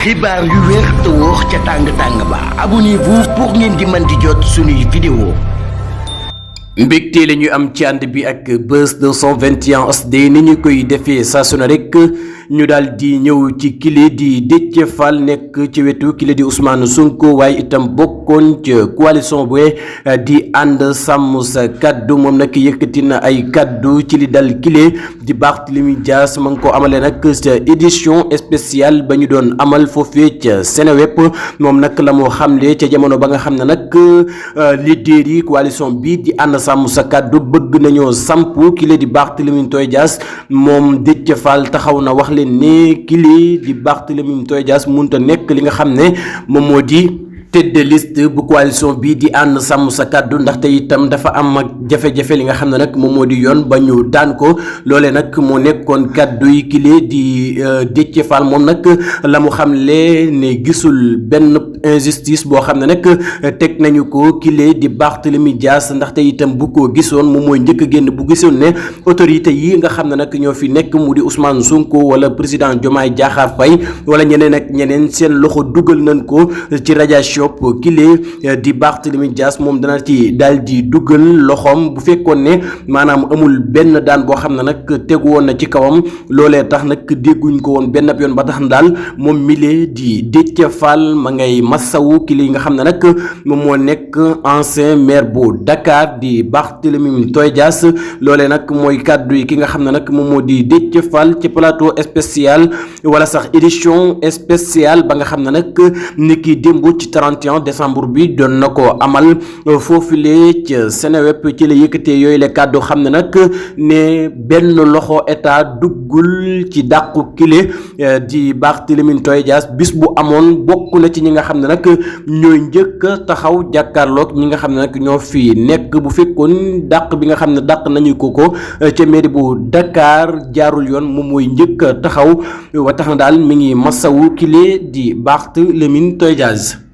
xibaar yu wér te wóor ca tàng ba abonnez-vous pour ngeen di mën di jot suñuy vidéo. mbégte la ñu am ci ànd bi ak Buzz 221 SD ni ñu koy defee saa su ne rek ñu daal di ñëw ci kile di Déthié Fall nekk ci wetu kile di Ousmane Sonko waaye itam bokkoon ci coalition bu di ànd sàmm sa kaddu moom nag yëkkati na ay kaddu ci li dal kile di Barthélémy Dias ma ngi ko amale nag sa édition spéciale ba ñu doon amal foofee ca Seneweb moom nag la moo xamle ca jamono ba nga xam ne nag leader yi coalition bi di ànd sàmm sa kaddu bëgg nañoo samp kile di Barthélémy Dias moom Déthié Fall taxaw na wax leen ne kile di Barthélémy Dias mënut a nekk li nga xam ne moom moo di tête de liste bu coalition bi di ànd sàmm sa kaddu ndaxte itam dafa am ak jafe-jafe li nga xam ne nag moom moo di yoon ba ñu daan ko loolee nag moo nekkoon kaddu yi kile di Déthié Fall moom nag la mu xamle ne gisul benn injustice boo xam ne nag teg nañu ko kile di Barthélémy Dias ndaxte itam bu ko gisoon moom mooy njëkk a génn bu gisoon ne autorité yi nga xam ne nag ñoo fi nekk mu di Ousmane Sonko wala président Diomaye Diakhar Faye wala ñeneen ak ñeneen seen loxo dugal nañ ko ci radiation kile di Barthélémy Dias moom dana ci daal di dugal loxoom bu fekkoon ne maanaam amul benn daan boo xam ne nag tegu woon na ci kawam loolee tax nag dégguñ ko woon benn yoon ba tax daal moom mile di Déthié Fall ma ngay massawu kile yi nga xam ne nag moom moo nekk ancien maire bu Dakar di Barthélémy Dias loolee nag mooy kàddu yi ki nga xam ne nag moom moo di Déthié Fall ci plateau spécial wala sax édition spéciale ba nga xam ne nag niki démb ci 31 décembre bi doon na ko amal foofule ci Seneweb ci la yëkkatee yooyu la kàddu xam ne nag ne benn loxo état duggul ci dàqu kile di Barthélémy Dias bis bu amoon bokk na ci ñi nga xam ne nag ñooy njëkk taxaw jàkkaarloog ñi nga xam ne nag ñoo fi nekk bu fekkoon dàq bi nga xam ne dàq nañu ko ca mairie bu Dakar jaarul yoon moom mooy njëkk taxaw wa tax na daal mi ngi masawu kile di Barthélémy Dias.